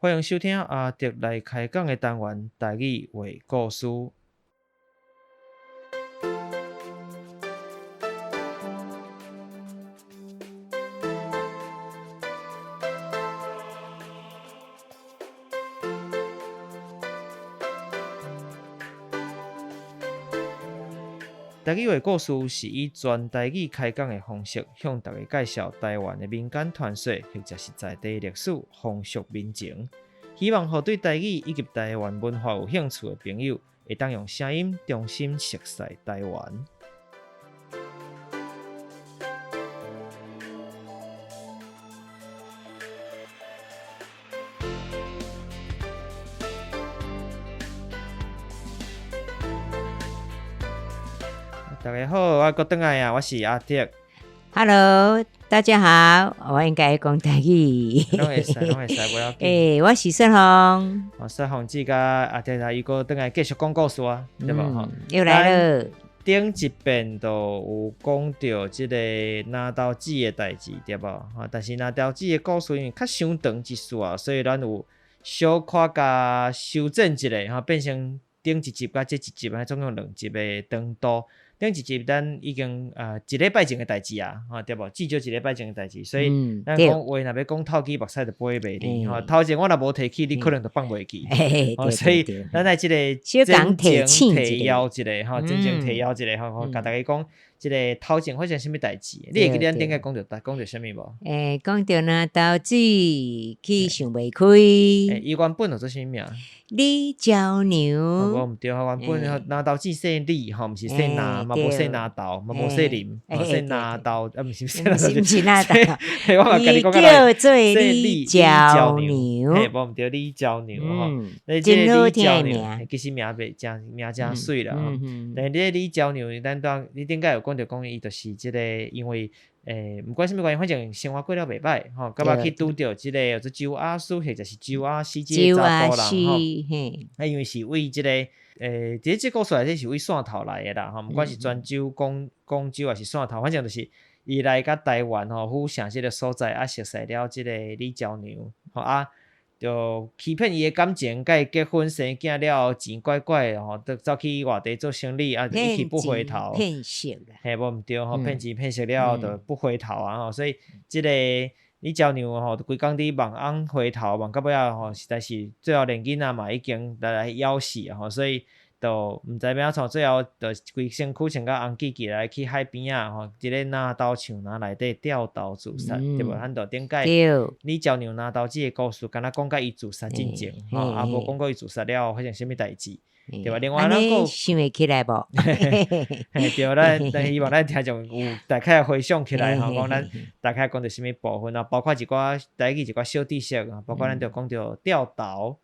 歡迎收聽阿德來開講的單元台語話故事。台語話故事是以全台語開講的方式，向大家介紹台灣的民間傳說，或者是在地歷史、風俗民情。希望予對台語以及台灣文化有興趣的朋友，會當用聲音重新熟悉台灣。大家好，我閣轉來啊，我是阿德。 Hello，大家好，我應該講台語。攏會使，攏會使，無要緊。欸，我是雪鳳。哦，雪鳳姊佮阿德來，伊閣轉來繼續講故事啊，對無吼？又來了。頂一遍就有講著這个拿刀子的代誌，對無？吼，但是拿刀子的故事因為較傷長一絲啊，所以咱有小可共修正一下，吼，變成頂一集佮這一集，總共兩集的長度。頂一集咱已經一禮拜前的代誌啊，吼對無？至少一禮拜前的代誌，所以咱講話若欲講透支目屎就飛袂離吼。頭前我若無提起，你可能就放袂記。所以咱來這個前情提要一下吼，前情提要一下吼，共大家講這个頭前發生啥物代誌？你會記得咱頂擺講著講著啥物無？欸，講著拿刀子去想袂開。伊原本叫做啥物名？李嬌娘。無毋對，原本拿刀子姓李吼，毋是姓拿，嘛無姓拿豆，嘛無姓林，姓拿刀，啊毋是姓拿刀，毋是拿刀。我嘛共你講叫做李嬌娘。嘿，無毋對，李嬌娘吼。這个李嬌娘，其實名袂誠名誠媠啦吼。但是這个李嬌娘，咱當你頂擺有講著講，伊就是這个因為。欸，毋管啥物原因，反正生活過了袂䆀吼，到尾去拄著這个叫做周阿師或者是周阿西這个查埔人吼。啊，因為是為這个，欸，佇這個故事內底是為汕頭來的啦吼，毋管是泉州、廣廣州抑是汕頭，反正就是伊來佮台灣吼，府城這个所在啊，熟似了這个李嬌娘吼啊。就欺騙伊的感情，佮伊結婚生囝了後，錢拐拐的吼，就走去外地做生意，啊，一去不回頭。騙色啦。嘿，無毋對吼，騙錢騙色了後，就不回頭啊吼，所以這个李嬌娘吼，就規工佇望翁回頭，望到尾仔吼，實在是最後連囡仔嘛已經來枵死啊吼，所以。就毋知欲按怎，最後就規身軀穿甲紅記記來去海邊仔吼，佇咧拿刀樹林內底吊頭自殺，對無？咱就頂擺李嬌娘拿刀子的故事，敢若講甲伊自殺進前，吼，啊無講過伊自殺了後發生啥物代誌，對吧？另外咱閣想會起來無？嘿，對，咱咱希望咱聽眾有大概回想起來吼，講咱大概講著啥物部分啊，包括一寡台語一寡小知識，包括咱著講著吊頭。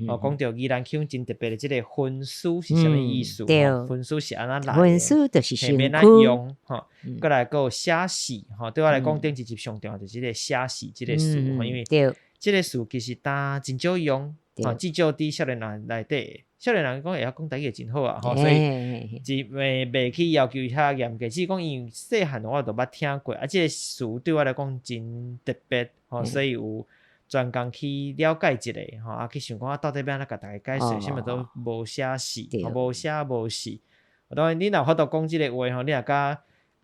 哦，講著宜蘭腔真特別的這个分屍是啥物意思？分屍是按怎來的？分屍就是身軀。按怎用？吼，閣來閣有寫死，吼，對我來講，頂一集上重要就是這個寫死這个詞，因為這个詞其實呾真少用，吼，至少佇少年人內底，少年人講會曉講台語真好啊，吼，所以真袂袂去要求遐嚴格，只是講因為細漢我就捌聽過，啊，這个詞對我來講真特別，吼，所以有。專工去了解一下，吼啊去想講啊，到底欲按怎共大家解釋，啥物都無寫死，無寫無死。當然，你若有法度講這个話吼，你若佮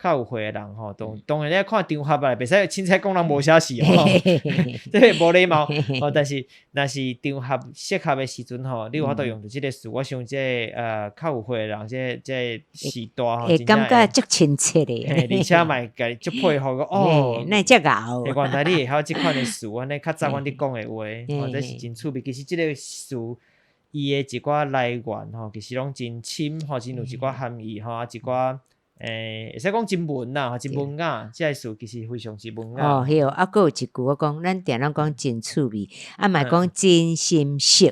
較有歲的人吼，當當然你愛看場合啊，袂使凊彩講人無寫死吼，這个無禮貌。吼，但是若是場合適合的時陣吼，你有法度用著這个詞，我想這个較有歲的人，這個這個時代吼，會感覺足親切的，而且嘛會共足佩服哦，哪會遮𠢕？原來你會曉這款的詞，按呢較早阮佇講的話，吼，這是真趣味。其實這个詞伊的一寡來源吼，其實攏真深吼，真有一寡含義吼，啊一寡。欸，會使講真文啦，真文雅，這个詞其實非常之文雅。哦，對，啊，閣有一句我講，咱定攏講真趣味，啊嘛講真心色，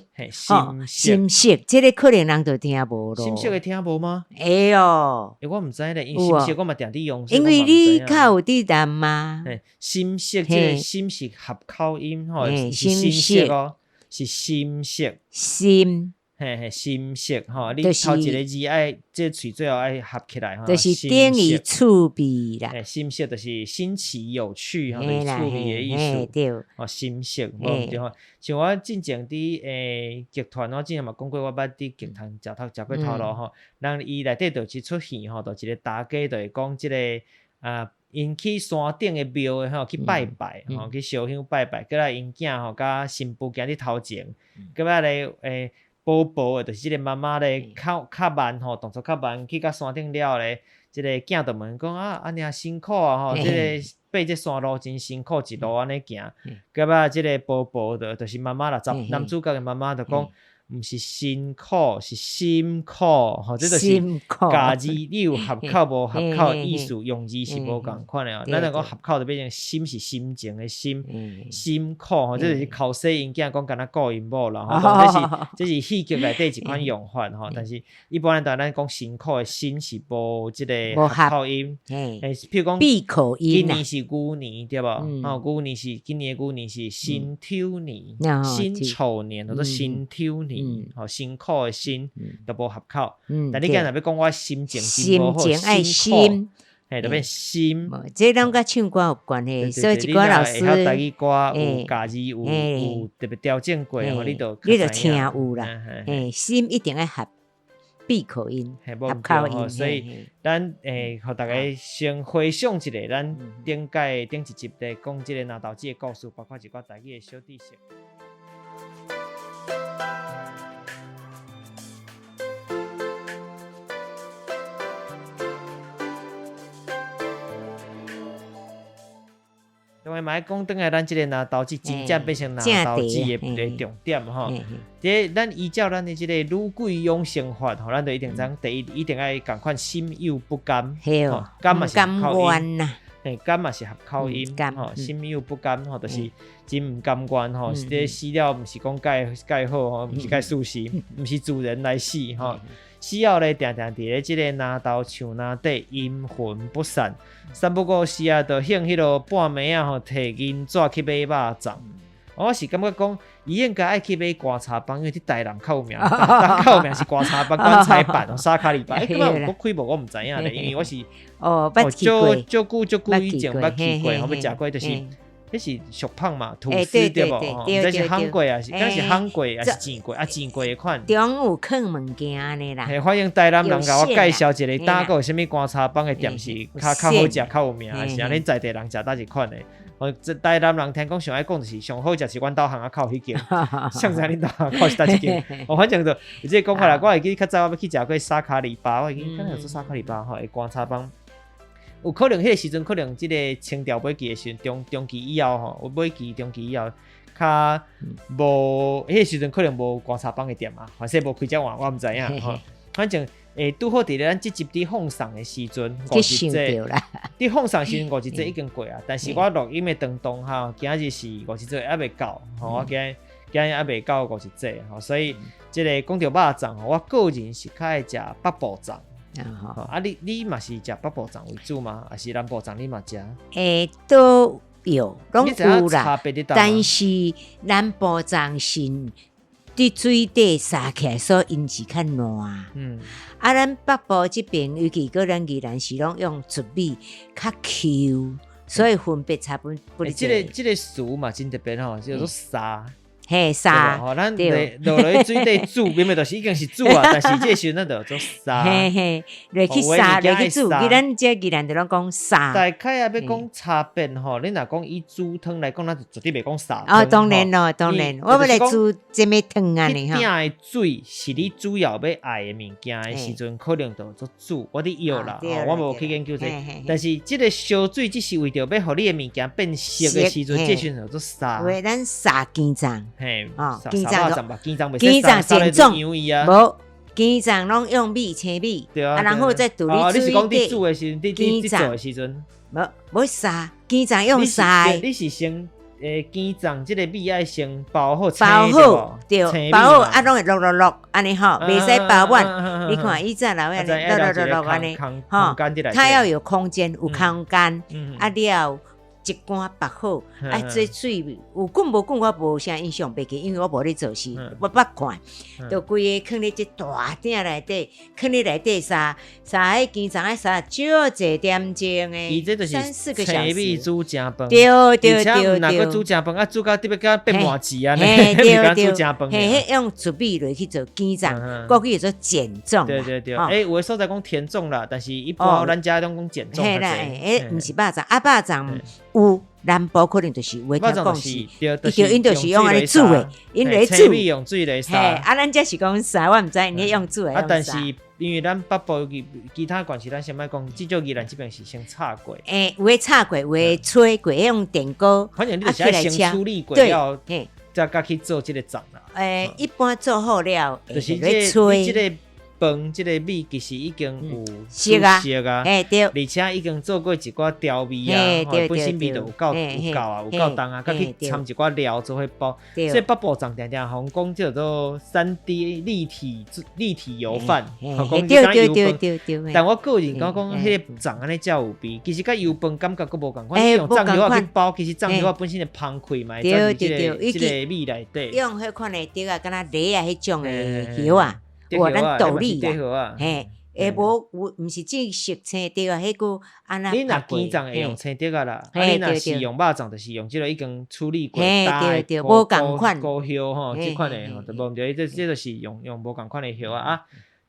吼，心色，這个可能人就聽無咯。心色會聽無嗎？會哦。欸，我毋知咧，因為心色我嘛定佇用。因為你較有佇南嘛。嘿，心色這个心是合口音，吼，是心色哦，是心色。心。嘿嘿，心色吼，你就是頭一个字愛，這喙最後愛合起來吼。就是等於趣味啦。嘿，心色就是新奇有趣吼，就是嘿啦趣味的意思。嘿對。吼，心色，無毋對吼。像我進前佇劇團，我之前嘛講過，我捌佇劇團食頭食過頭路吼。人伊內底就一齣戲吼，就一個大家就會講這個啊，𪜶去山頂的廟的吼去拜拜吼，去燒香拜拜，過來𪜶囝吼佮新婦行佇頭前，過來咧寶寶的，就是這個媽媽咧較較慢吼，動作較慢，去到山頂了咧，這個囝就問講啊，按呢辛苦啊吼，這個爬這山路真辛苦，一路按呢行。到尾這個婆婆就是媽媽啦，男主角的媽媽就講，毋是辛苦，是心苦吼，這就是共字你有合口無合口，意思用字是無仝款的哦。咱若講合口就變成心是心情的心，心苦吼，這就是哭死𪜶囝講敢若顧𪜶某啦吼。這是戲劇內底一款用法吼，但是一般咱講辛苦的心是無這個合口音，譬如講閉口音。今年是牛年對無？吼，牛年是今年的牛年是辛丑年，辛丑年叫做辛丑年。吼，辛苦的辛都無合口，但你今若欲講我心情真無好，辛苦，嘿，就變心。這攏佮唱歌有關係，所以一寡老師會曉台語歌有教字有特別調整過，吼，你就你就聽有啦。嘿，心一定愛合閉口音，合口音。所以咱會予大家先回想一下，咱頂擺頂一集咧講這個藍豆子的故事，包括一寡台語的小知識。另外嘛愛講轉來，咱這個藍豆子真正變成藍豆子的重點吼。這咱依照咱的這個女鬼養生法吼，咱就一定知影第一一定愛仝款心有不甘，吼，甘嘛是合口音，嘿，甘嘛是合口音，吼，心有不甘吼，就是真毋甘願吼，這死了毋是講蓋蓋好吼，毋是蓋事實，毋是自然來死吼。死後咧，定定佇咧這個藍豆樹林底陰魂不散，三不五時啊，就興彼落半暝仔吼，提銀紙去買肉粽。我是感覺講，伊應該愛去買棺材板，因為佇台南較有名，較有名是棺材板、棺材板、沙卡里板。欸，敢有閣開無？我毋知影咧，因為我是哦，捌去過，足久足久以前捌去過，我欲食過，就是彼是俗麭嘛，吐司對無？毋知是烘過抑是，敢是烘過抑是煎過啊？煎過的款。中有囥物件按呢啦。嘿，歡迎台南人共我介紹一個，佗閣有啥物棺材板的店是較較好食、較有名，抑是按呢在地人食佗一款的？哦，這台南人聽講上愛講就是上好食是阮兜巷仔口彼間，誰知恁兜巷仔口是佗一間？哦，反正就有這個講法啦。我會記較早我欲去食過沙卡里巴，我會記敢若做沙卡里巴吼，的棺材板。有可能彼個時陣，可能這個清朝尾期的時陣，中中期以後吼，尾期中期以後，較無彼個時陣可能無棺材板的店啊，還是無開遮晚，我毋知影吼。反正拄好佇咧咱這集佇放送的時陣，五一節，佇放送時陣五一節已經過啊。但是我錄音的當當吼，今日是五一節猶未到，吼，我今今日猶未到五一節吼，所以這個講著肉粽吼，我個人是較愛食北部粽。啊，你嘛是食北部粽為主嗎？還是南部粽你嘛食？欸，都有，攏有啦。但是南部粽是佇水底沙起來，所以𪜶是較爛。啊，咱北部這邊，尤其閣咱宜蘭是攏用糯米較 Q，所以分別差不不欸，這個詞嘛真特別吼，叫做沙。嘿，沙，吼，咱落落去水底煮，明明就是已經是煮啊，但是這個時陣咱就做沙。嘿嘿，落去沙，落去煮，其咱這宜蘭就攏講沙。大概啊，欲講差別吼，你若講以煮湯來講，咱就絕對袂講沙。哦，當然咯，當然，我欲來煮這物湯按呢吼。彼鼎的水是你主要欲愛的物件的時陣，可能就做煮。我佇藥啦，我無去研究這個。但是這個燒水只是為著欲予你的物件變熟的時陣，這時陣就做沙。有咱沙雞粽。嘿，哦，雞粽，雞粽，雞粽正宗，無雞粽攏用米青米，啊，然後再煮你你是講佇煮的時陣，佇做的時陣，無無沙，雞粽用沙。你是先雞粽這個米愛先包好，包好，對，包好啊，攏會落落落，按呢吼，袂使包滿。你看以前老的落落落落按呢，吼，它要有空間，有空間，啊了。一罐縛好，啊，這水有滾無滾我無啥印象，袂記，因為我無咧做事，我捌看，就規个囥咧這大鼎內底，囥咧內底三三彼羹粽仔三少一點鐘的，伊這就是三四個小青米時。煮正飯，對對而且毋對若閣對，煮正飯，啊煮到特別甲變麻糍按呢，嘿毋是敢對對，煮正飯嘿，爾。彼用糯米落去做羹粽，嗯過去叫做鹼粽啦，對對對，吼。欸，有的所在講甜粽啦，但是一般咱遮攏講鹼粽嘿啦，較濟。彼毋是肉粽，啊肉粽有南部可能就是有的肉粽就是聽講是，對，伊就𪜶就是用按呢煮的，𪜶咧青米煮。用水來嘿，沙。啊，咱這是講沙，我毋知𪜶彼用煮的啊，但用啥。是因為咱北部其其他縣市，咱先莫講，至少宜蘭這邊是先炒過。欸，有的炒過，有的炊過，用電鍋反正你啊就是愛起來切先處理過對了，嘿，才才去做這個粽啦。欸，一般做好了，會就是咧這個，你炊，這個飯，這個米其實已經有熟啊煮熟啊，嘿對，而且已經做過一寡調味啊，嘿吼本身對對對味就有夠有夠啊，有夠重啊，閣去摻一寡料做伙包。對所以北部粽定定予人講叫做3D 立體油飯，吼講對對對這敢油飯。對對，但我個人感覺講，彼個粽按呢才有味，其實佮油飯感覺閣無仝款。你用粽葉仔去包，其實粽葉仔本身的芳氣嘛，會走佇這個這個米內底。用彼款的竹仔，敢若梨仔彼種的葉仔，有咱道理啦，嘿，會無有，毋是正式青竹仔，彼個按怎你若羹粽會用青竹仔啦，啊你若是用肉粽，就是用這個已經處理過焦的無仝款菇葉吼，這款的吼，就無毋對，這這就是用用無仝款的葉仔啊。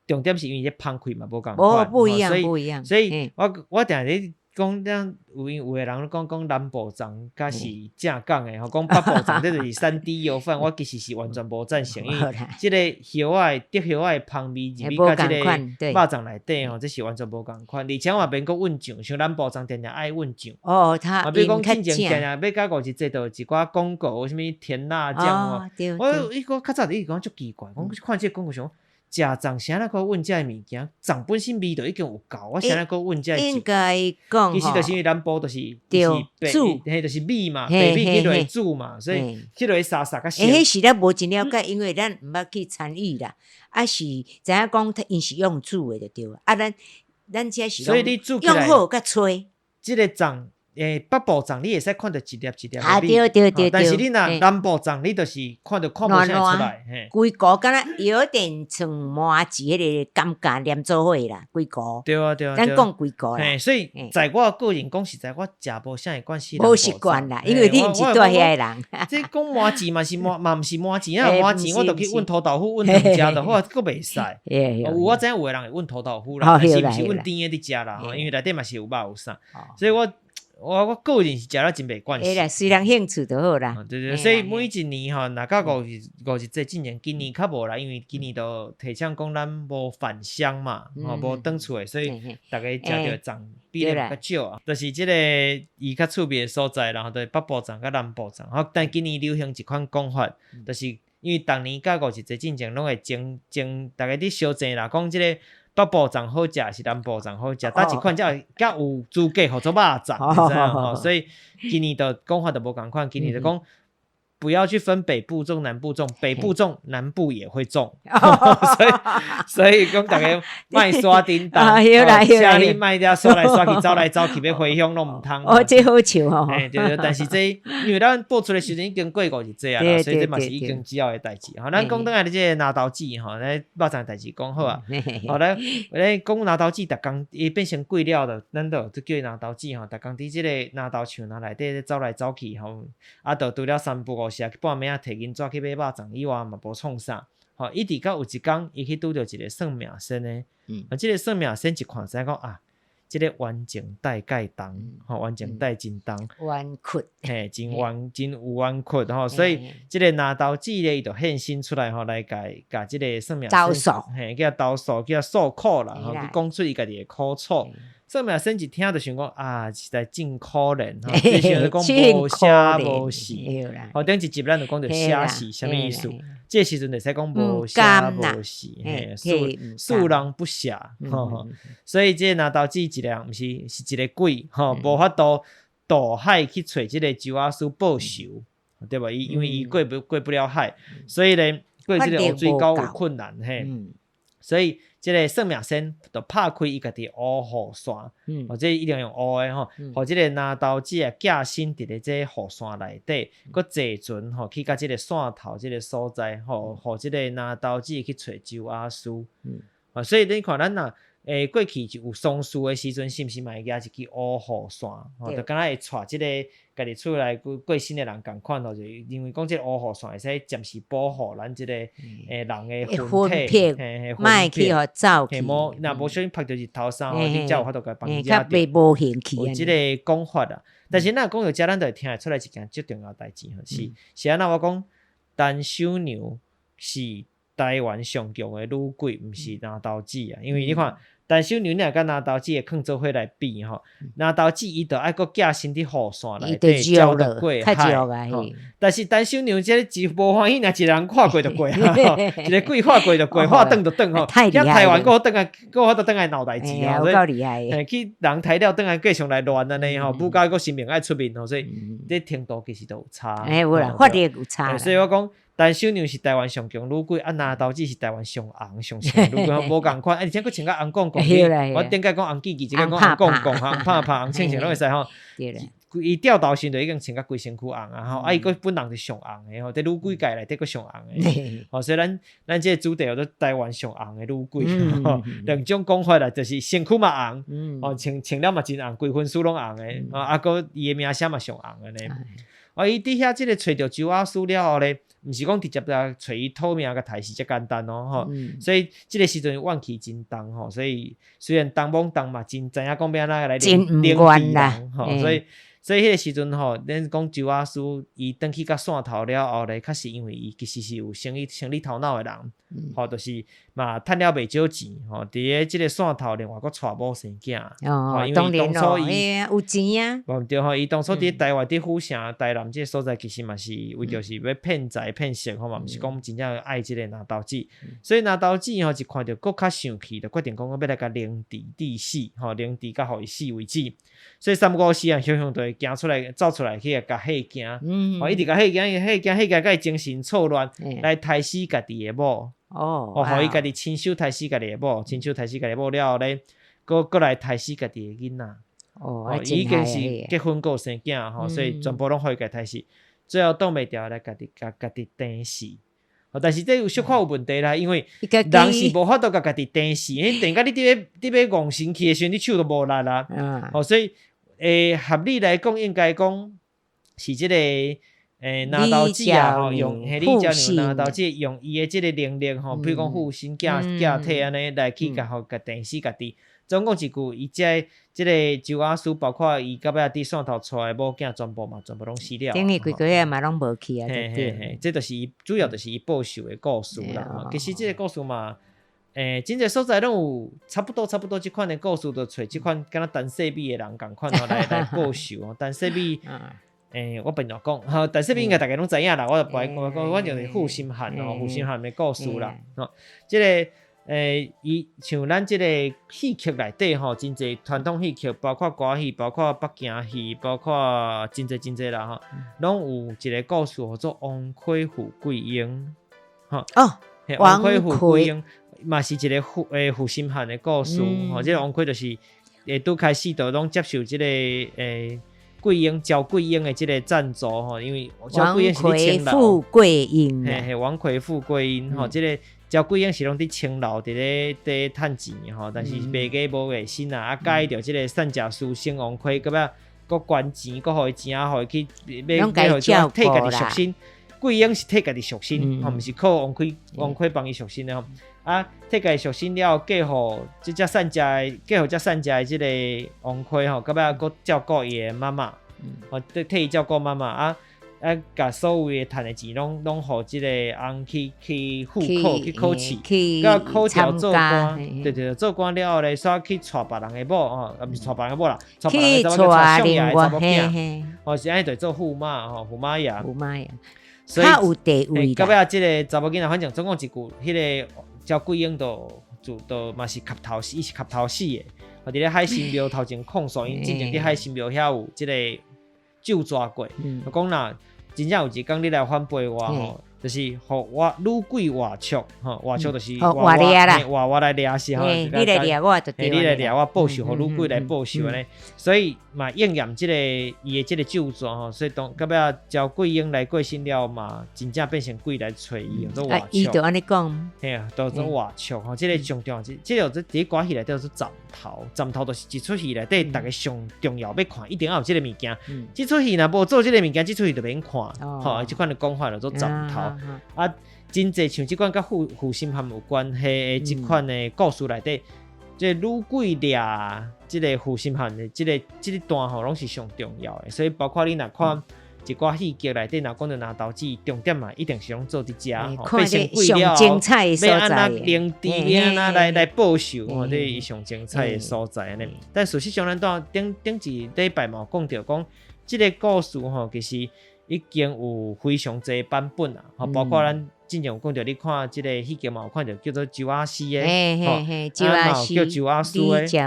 重點是因為這芳氣嘛無仝款，無不一樣，不一樣。所以我我定咧講，這有有的人講講南部粽佮是正港的吼，講北部粽這就是3D 油飯，我其實是完全無贊成，因為這個葉仔的竹葉仔的芳味入去佮這個肉粽內底吼，這是完全無仝款。而且嘛免閣混醬，像南部粽定定愛混醬。哦，他啊，比如講進前定定欲佮五一節就有一寡廣告，啥物甜辣醬吼。我伊個較早一直講足奇怪，講看這個廣告想。食粽啥來閣混這个物件？粽本身味就已經有夠，我啥來閣混這个應該講，其實就是因為南部就是就是白，嘿，就是米嘛，白米去落煮嘛，所以去落沙沙較。欸，彼時咱無真了解，因為咱毋捌去參與啦。啊是知影講，𪜶是用煮的就對。啊，咱咱這是所以你煮用好佮炊。這個粽。欸，北部粽你會使看著一粒一粒啊，對對對，但是你若南部粽，你就是看著看無啥出來，嘿。規糊敢若有點像麻糬彼個感覺黏做伙啦，規糊。對啊對啊。咱講規糊啦。嘿，所以在我個人講實在，我食無啥會慣勢。無習慣啦，因為你毋是住遐的人。這講麻糬嘛是麻嘛毋是麻糬啊，麻糬我就去阮土豆腐、阮糖食就好，閣袂使。有我知影有的人會阮土豆腐啦，但是毋是阮甜的佇食啦，吼，因為內底嘛是有肉有啥，所以我。我我個人是食了真袂慣勢。啦，隨人興趣就好啦。對對，所以每一年吼，若到五日五日節進前，今年較無啦，因為今年都提倡講咱無返鄉嘛，吼無轉厝的，所以逐家食著粽比例較少啊。就是這個伊較趣味的所在，然後就是北部粽佮南部粽。吼，但今年流行一款講法，就是因為逐年到五日節進前，攏會爭爭，逐家佇相爭啦，講這個。北部粽好食是南部粽好食，佗一款才會才有資格號做肉粽，你知影吼？所以今年就講法就無仝款，今年就講不要去分北部粽、南部粽，北部粽南部也會種，所以所以講逐家莫刷叮當，請你莫遮刷來刷去，走來走去，欲回鄉攏毋通。哦，這好笑吼！對對，但是這因為咱播出的時陣已經過五日節啊啦，所以這嘛是已經之後的代誌。吼，咱講轉來這個拿刀子吼，咱肉粽代誌講好啊。好，咱咱講拿刀子，逐工伊變成貴了的，咱就就叫伊拿刀子吼。逐工佇這個拿刀樹林內底走來走去吼，啊，就除了三不五時去半暝仔提銀紙去買肉粽以外，嘛無創啥。吼，一直到有一工，伊去拄著一個算命先生。啊，這個算命先生一看，知影講啊，這個冤情債蓋重，吼，冤情債真重，冤屈，嘿，真冤，真有冤屈吼。所以這個拿刀子咧，伊就現身出來吼，來共共這個算命先生，嘿，叫投訴，叫訴苦啦，吼，去講出伊家己的苦楚。算命先生一聽就想講啊，實在真可憐吼，這時陣講無聲無息，吼，頂一集咱就講著寫死，啥物意思？這時陣會使講無聲無息，嘿，恕恕人不寫，吼，所以這拿刀子一個人，毋是是一個鬼，吼，無法度渡海去揣這個周阿師報仇，對無？伊因為伊過不過不了海，所以咧過這個湖水溝有困難，嘿，所以。這个算命仙就拍開伊家己烏雨傘，哦，這一定用烏的吼，予這个拿刀子啊寄身佇咧這雨傘內底，閣坐船吼去到這个汕頭這个所在，吼，予這个拿刀子去揣周阿師。啊，所以你看咱若過去就有喪事的時陣，是毋是嘛會舉一支烏雨傘？吼，就敢若會帶這个家己厝內過過身的人仝款吼，就認為講這个烏雨傘會使暫時保護咱這个人的魂體，莫去予走去。無，若無小心曝著日頭啥吼，你才有法度共幫伊遮袂無興趣。有這个講法啦。但是咱若講到遮，咱就會聽會出來一件足重要代誌吼，是按怎我講，陳守娘是台灣上強的女鬼，毋是拿刀子啊，因為你看。陳守娘你若佮拿刀子的囥做伙來比吼，拿刀子伊就愛閣寄身佇雨傘內底，走得過海。但是陳守娘這個一無歡喜，若一個人看過就過，一个鬼看過就過，看轉就轉吼。遐台灣閣轉來，閣法度轉來鬧代誌吼，有夠厲害。去人刣了轉來繼續來亂按呢吼，武家閣神明愛出面吼，所以這程度其實都有差。有啦，法力有差。所以我講。陳守娘是台灣上強女鬼，啊，拿刀子是台灣上紅上穿女鬼，無仝款。啊，而且閣穿甲紅摃摃，我頂擺講紅記記，這擺講紅摃摃，紅拍拍，紅穿穿攏會使吼。伊吊頭時就已經穿甲規身軀紅啊吼，啊，伊閣本人就上紅的吼，佇女鬼界內底閣上紅的。吼，所以咱這個主題叫做台灣上紅的女鬼，兩種講法啦，就是身軀嘛紅，吼，穿穿了嘛真紅，規身軀攏紅的，啊，閣伊的名聲嘛上紅按呢。啊，伊佇遐這个揣著周阿師了後咧，毋是講直接來揣伊討命共刣死遮簡單哦，吼。所以這个時陣怨氣真重吼，所以雖然童懵童嘛真知影講欲按怎來凌凌人吼，所以彼个時陣吼，咱講周阿師伊轉去到汕頭了後咧，確實因為伊其實是有生意頭腦的人，吼，就是嘛趁了袂少錢吼，佇咧這个汕頭另外閣娶某生囝，哦，因為當初伊有錢啊，無毋對吼，伊當初佇台灣佇府城台南這个所在，其實嘛是為著是欲騙財騙色吼嘛，毋是講真正愛這个拿刀子，所以拿刀子吼一看著閣較生氣，就決定講欲來共凌遲致死，吼，凌遲到予伊死為止。所以三不五時啊，雄雄就會行出來，走出來去共嚇驚，吼，一直共嚇驚，嚇驚嚇驚，共伊精神錯亂，來刣死家己的某。哦，予伊家己親手刣死家己的某，親手刣死家己的某了後咧，閣閣來刣死家己的囡仔。哦，伊已經是結婚閣有生囝吼，所以全部攏予伊家刣死，最後擋袂牢來家己共家己釘死。但是這有小可有問題啦，因為人是無法度共家己釘死，因為釘甲你佇欲戇身去的時陣，你手都無力啦。哦，所以合理來講，應該講是這個拿刀子啊，吼，用彼李嬌娘拿刀子用伊的這个能力吼，比如講附身寄寄體按呢來去共予共釘死家己。總共一句，伊這个周阿師，包括伊到尾仔佇汕頭娶的某囝，全部嘛，全部攏死了。等於規個月嘛攏無去啊！嘿嘿嘿，這就是伊主要就是伊報仇的故事啦。其實這个故事嘛，真濟所在攏有差不多差不多這款的故事，就揣這款敢若陳世美的人仝款吼來報仇哦。陳世美，我袂曉講，吼，陳世美應該逐家攏知影啦。我就無愛講，講反正就是負心漢哦，負心漢的故事啦。吼，這个。伊像咱這个戲曲內底吼，真濟傳統戲曲，包括歌戲，包括北京戲，包括真濟真濟啦吼，攏有一个故事號做王魁負桂英，吼。哦，王魁負桂英嘛是一个負心漢的故事，吼，這个王魁就是拄開始就攏接受這个桂英趙桂英的這个贊助吼，因為趙桂英是佇青樓。王魁負桂英。嘿嘿，王魁負桂英吼，這个。趙桂英是攏佇青樓佇咧佇趁錢吼，但是袂嫁無下身啊，啊，佮意著這个散食書生王魁，到尾閣捐錢，閣予伊錢啊，予伊去買買予替家己贖身。桂英是替家己贖身，吼，毋是靠王魁王魁幫伊贖身的吼。啊，替家己贖身了後，嫁予這隻散食的，嫁予這散食的這个王魁吼，到尾閣照顧伊的媽媽，吼，替伊照顧媽媽啊。啊，共所有的趁的錢攏攏予這个翁去去赴考去考試，佮考著做官，對對對，做官了後咧，煞去娶別人的某吼，啊，毋是娶別人的某啦，娶別人的查某囝，娶相爺的查某囝，吼，是按呢就做駙馬吼，駙馬爺。駙馬爺，所以較有地位。到尾仔這个查某囡仔，反正總共一句，彼个趙桂英就就就嘛是磕頭死，伊是磕頭死的，佇咧海神廟頭前控訴，𪜶進前佇海神廟遐有這个咒詛過，講若真正有一工你來反背我吼，就是予我女鬼活捉吼，活捉就是活掠啦，活活來掠死吼。你來掠我就對。你來掠我報仇，予女鬼來報仇按呢。所以嘛應驗這個伊的這個咒詛吼，所以當到尾仔趙桂英來過身了嘛，真正變成鬼來揣伊，做活捉。伊就按呢講。嘿啊，都做活捉吼，這個上重要，這個佇歌戲內底做斬頭，斬頭就是一齣戲內底逐家上重要欲看，一定要有這個物件。這齣戲若無做這個物件，這齣戲就免看。吼，這款的講法就做斬頭。啊，真濟像這款佮負負心漢有關係的這款的故事內底，這個女鬼掠這個負心漢的這個段吼，攏是上重要的。所以包括你若看一寡戲劇內底，若講著拿刀子，重點嘛一定是攏做佇遮，吼，變成鬼了後，欲按怎靈治，欲按怎來報仇，吼，這是上精彩的所在按呢。但事實上，咱拄頂頂一禮拜嘛有講著講，這個故事吼，其實已經有非常濟版本啊，吼，包括咱之前有講著，你看這個戲劇嘛有看著叫做周阿師的，吼，啊嘛有叫周阿師的，嘿，這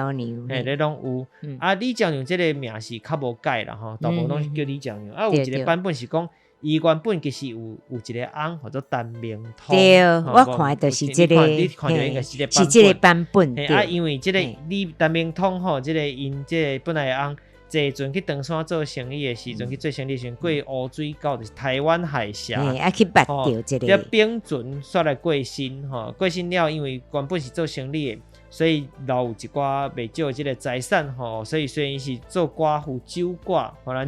攏有。啊，李嬌娘這個名是較無改啦，吼，大部分攏是叫李嬌娘。啊，有一個版本是講，伊原本其實有一個翁號做陳明通。對，我看的就是這個，你看著應該是這個是這個版本。啊，因為這個李陳明通吼，這個𪜶這個本來翁。坐船去長山做生意的時陣，去做生意時陣過烏水溝，就是台灣海峽。啊去捌著這個。這冰船煞來過身吼，過身了，因為原本是做生意的，所以留有一寡袂少的這個財產吼。所以雖然伊是做寡婦守寡，吼，咱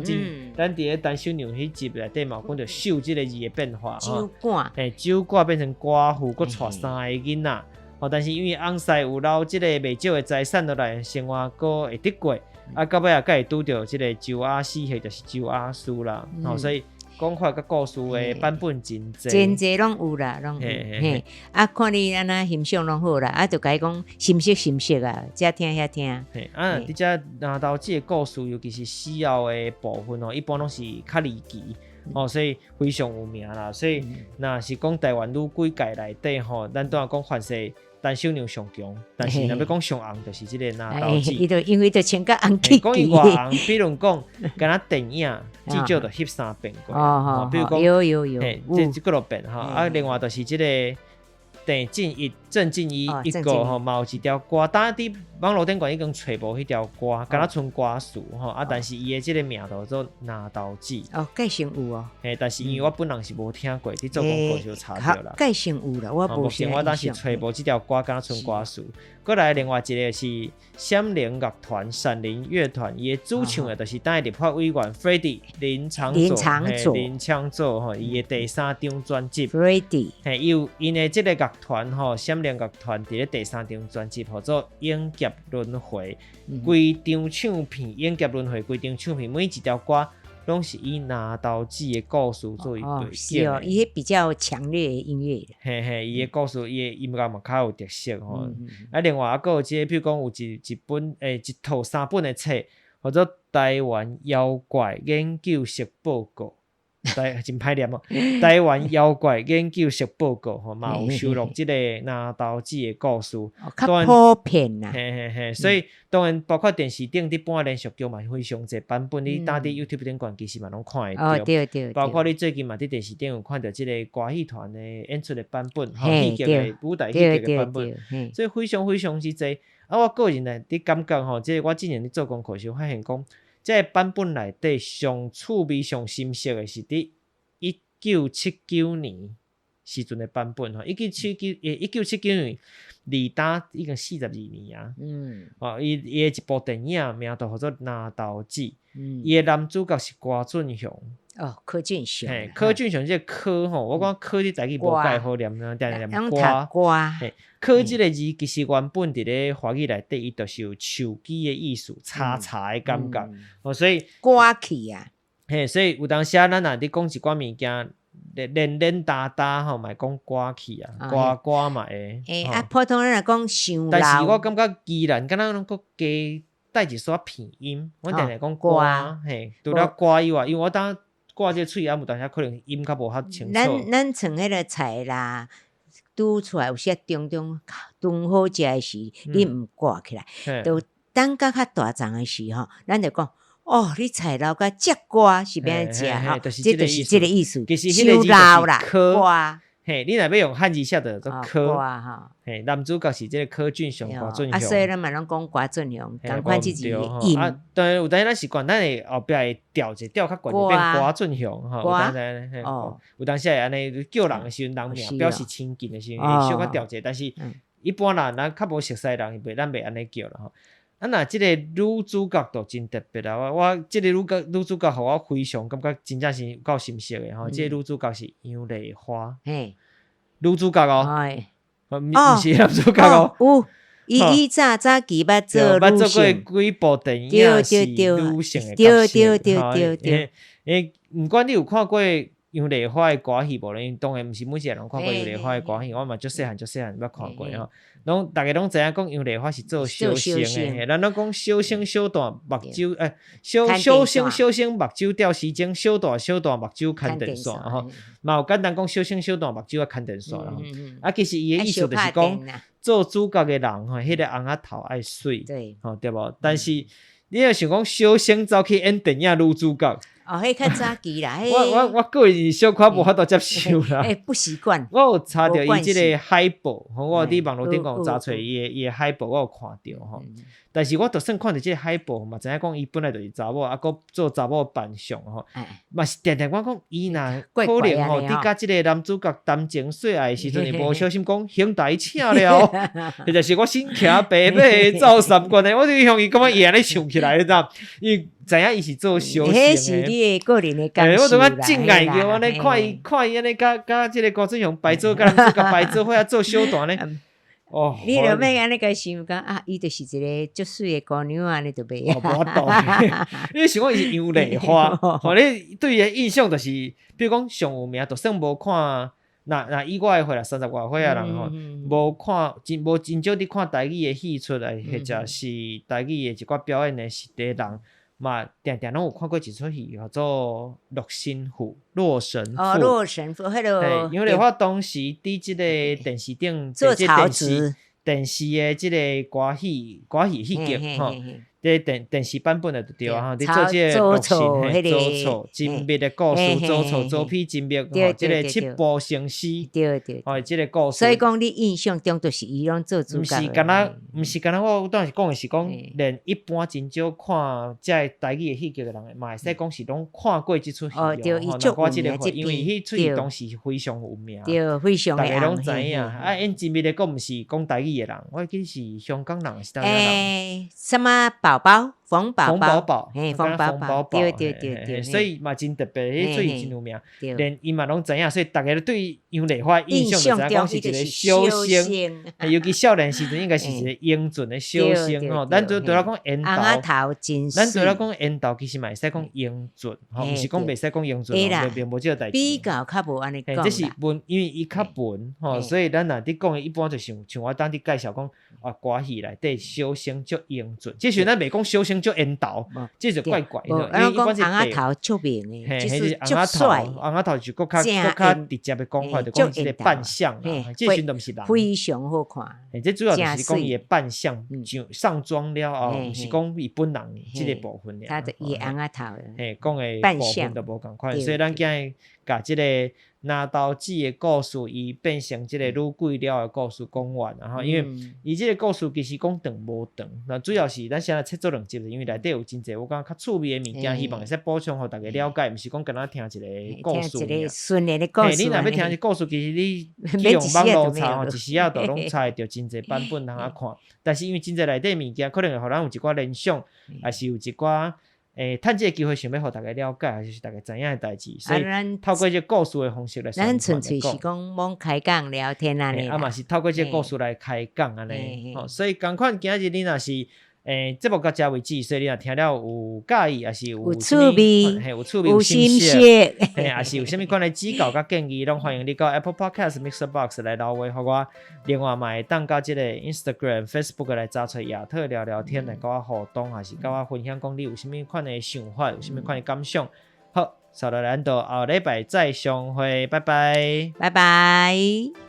咱佇咧陳守娘彼集內底嘛有講著守這個字的變化。守寡。嘿，守寡變成寡婦，閣帶三個囡仔。吼，但是因為翁婿有留這個袂少的財產落來，生活閣會得過。啊，到尾仔閣會拄著這個周阿四，或者是周阿師啦，吼，所以講法佮故事的版本真濟，真濟攏有啦，攏有。嘿，啊，看你按怎欣賞攏好啦，啊，就共伊講心熟心熟啊，遮聽遐聽。嘿，啊，佇遮拿刀子的故事，尤其是死後的部分吼，一般攏是較離奇，吼，所以非常有名啦。所以若是講台灣女鬼界內底吼，咱拄仔講凡勢。陳守娘上強，但是若欲講上紅，就是這個拿刀子。伊就因為就穿甲紅起。講伊偌紅，比如講，敢若電影至少就翕三遍過。哦，比如講，有有有，這這幾落遍吼。啊，另外就是這個鄭敬一、鄭敬一一個吼，嘛有一條歌，當佇網路頂懸已經揣無彼條歌，敢若賰歌詞吼。啊，但是伊的這個名就做拿刀子。哦，蓋成有哦。嘿，但是因為我本人是無聽過，佇做功課時查著啦。蓋成有啦，我無。目前我當時揣無這條歌，敢若賰歌詞。閣來另外一個是閃靈樂團、閃靈樂團，伊的主唱的就是當立法委員 Freddy 林昶佐，林昶佐吼，伊的第三張專輯 Freddy，嘿，伊有𪜶的這個樂團吼，閃靈樂團佇咧第三張專輯號做《永劫輪迴》，規張唱片《永劫輪迴》規張唱片每一條歌攏是以拿刀子的故事做為背景。是哦，伊彼比較強烈的音樂。嘿嘿，伊的故事，伊的音樂嘛較有特色吼。啊，另外猶閣有這個，比如講有一本一套三本的冊，號做《台灣妖怪研究室報告》。台真歹念哦，台灣妖怪研究室報告吼，嘛有收錄這個拿刀子的故事，較普遍啦。嘿嘿嘿，所以當然包括電視頂佇播連續劇嘛，非常濟版本，你當佇 YouTube 頂懸其實嘛攏看會著。對對。包括你最近嘛佇電視頂有看著這個歌戲團的演出的版本，吼，戲劇的舞台戲劇的版本，所以非常非常之濟。啊，我個人呢，佇感覺吼，這個我之前佇做功課時發現講。這個版本內底上趣味、上深色的是佇1979年時陣的版本吼，1979年離今已經42年啊。哦，伊伊的一部電影名就號做《拿刀子》，伊的男主角是柯俊雄。哦，柯俊雄。嘿，柯俊雄這個柯吼，我講柯佇台語無介好念，定定念歌。歌。柯這個字其實原本佇咧華語內底，伊就是有手機的意思，查查的感覺。哦，所以歌起啊。嘿，所以有當時啊，咱若佇講一寡物件，連連噠噠吼，嘛會講歌起啊，歌歌嘛會。欸，啊，普通人若講傷但是我感覺宜蘭敢若攏閣加帶一絲片音，阮定定講歌，嘿，除了歌以外，因為我當掛這個喙啊，有當時可能音較無較清楚。咱咱像彼個菜啦，拄出來有時中中中好食的時，你毋掛起來，就等甲較大叢的時吼，咱就講，哦，你菜老甲遮歌是欲按怎食吼？就是這就是這個意思。其實彼個字就是柯。嘿，你若欲用漢字寫就做柯。吼。嘿，男主角是這個柯俊雄、郭俊雄。啊，所以咱嘛攏講郭俊雄，仝款這字音。啊，當然有當時咱習慣，咱會後壁會調一調較懸，就變郭俊雄吼。有當時哦，有當時會按呢叫人的時陣，人名表示親近的時陣，會小可調一下，但是一般人咱較無熟似人，咱袂按呢叫啦吼。啊，若這個女主角就真特別啦！我這個女主角予我非常感覺真正是有夠心色的吼。這個女主角是楊麗花，女主角哦，毋是男主角哦。有，伊早早期捌做捌做過幾部電影是女性的角色。欸，毋管你有看過楊麗花的歌戲無咧？因當然毋是每一個人看過楊麗花的歌戲，我嘛足細漢足細漢捌看過吼。攏逐家攏知影講楊麗花是做小生的，咱攏講小生小大目睭，欸，小小生小生目睭吊時鐘，小大小大目睭牽電線吼。嘛有簡單講小生小大目睭仔牽電線啦。啊，其實伊的意思就是講，做主角的人吼，彼個尪仔頭愛媠，吼對無？但是你若想講小生走去演電影女主角。哦，彼較早期啦，我個人小可無法度接受啦。欸，不習慣。我有查著伊這個海報，吼，我佇網路頂講查揣伊的海報，我有看著吼。但是我就算看著這個海報，嘛知影講伊本來就是查某，啊，閣做查某扮相吼，嘛是定定我講伊若可能吼，佇佮這個男主角談情說愛的時陣，會無小心講兄台請了，或者是我身騎白馬走三關的，我就向伊感覺伊按呢想起來，你知影？伊知影伊是做小生的。是你的個人的感受啦。我感覺真愛叫按呢看伊看伊按呢佮佮這個郭俊雄排做，佮男主角排做伙啊做小段呢。哦，你著免按呢共想講啊，伊就是一個足媠的姑娘按呢就袂。無法度，你想講伊是楊麗花，吼，你對伊的印象就是，比如講上有名，就算無看，若以我的歲啦，三十外歲仔人吼，無看真無真少佇看台語的戲出來，或者是台語的一寡表演的實地人，嘛定定攏有看過一齣戲，叫做《洛神賦》。洛神賦。哦，洛神賦，彼个。楊麗花當時佇這個電視頂做曹植。電視的這個歌戲戲劇吼，這電視版本的就對啊，吼，佇做這個洛神嘿，曹操真密的故事，曹操曹丕真密吼，這個七步成詩，吼，這個故事。所以講，你印象中就是伊攏做主角。毋是干焦，毋是干焦，我當時講的是講，連一般真少看這個台語的戲劇的人，嘛會使講是攏看過這齣戲哦。吼，我這個因為彼齣戲當時非常有名，對，非常逐家攏知影。啊，演真密的閣毋是講台語的人，我記得是香港人，是佗位人？欸，啥物寶寶，馮寶寶，嘿，馮寶寶，對對對對，所以嘛真特別，彼齣戲真有名，連伊嘛攏知影，所以逐家對楊麗花印象就知影講是一個小生，尤其少年時陣應該是一個英俊的小生吼。咱除了講緣投，咱除了講緣投，其實嘛會使講英俊，吼，毋是講袂使講英俊，並無這個代誌。比較較無按呢講。這是文，因為伊較文吼，所以咱若佇講的一般就像像我當佇介紹講啊，歌戲內底小生足英俊，這時陣咱袂講小生足緣投，這就怪怪。因為一般是尪仔頭出名的，就是足帥。尪仔頭就閣較閣較直接的講法，就講這個扮相啦，這時陣都毋是人。非常好看。這主要就是講伊的扮相上上妝了後，毋是講伊本人這個部分爾。他的伊尪仔頭。嘿，講的部分都無仝款，所以咱今日共這個拿刀子的故事，伊變成這個女鬼了的故事講完，然後因為伊這個故事其實講長無長，那主要是咱現在切做兩集，因為內底有真濟我感覺較趣味的物件，希望會使補充予逐家了解，毋是講干焦聽一個故事。一個順的故事。你若欲聽一個故事，其實你去用網路查吼，一時仔就攏查會著真濟版本通仔看。但是因為真濟內底物件，可能會予咱有一寡聯想，抑是有一寡。欸，趁這個機會想欲予逐家了解，就是逐家知影的代誌，所以透過這個故事的方式來。咱純粹是講罔開講聊天按呢。啊嘛是透過這個故事來開講按呢。吼，所以仝款今日你若是欸節目到這為止，所以你若聽了有佮意，抑是有趣味，嘿有趣味有心得，嘿，抑是有啥物款的指教佮建議，攏歡迎你到 Apple Podcast、Mixer Box 來留話予我。另外嘛會當到這個 Instagram、Facebook 來查揣亞特聊聊天來佮我互動，抑是佮我分享講你有啥物款的想法，有啥物款的感想。好，接落來咱就後禮拜再相會，拜拜，拜拜。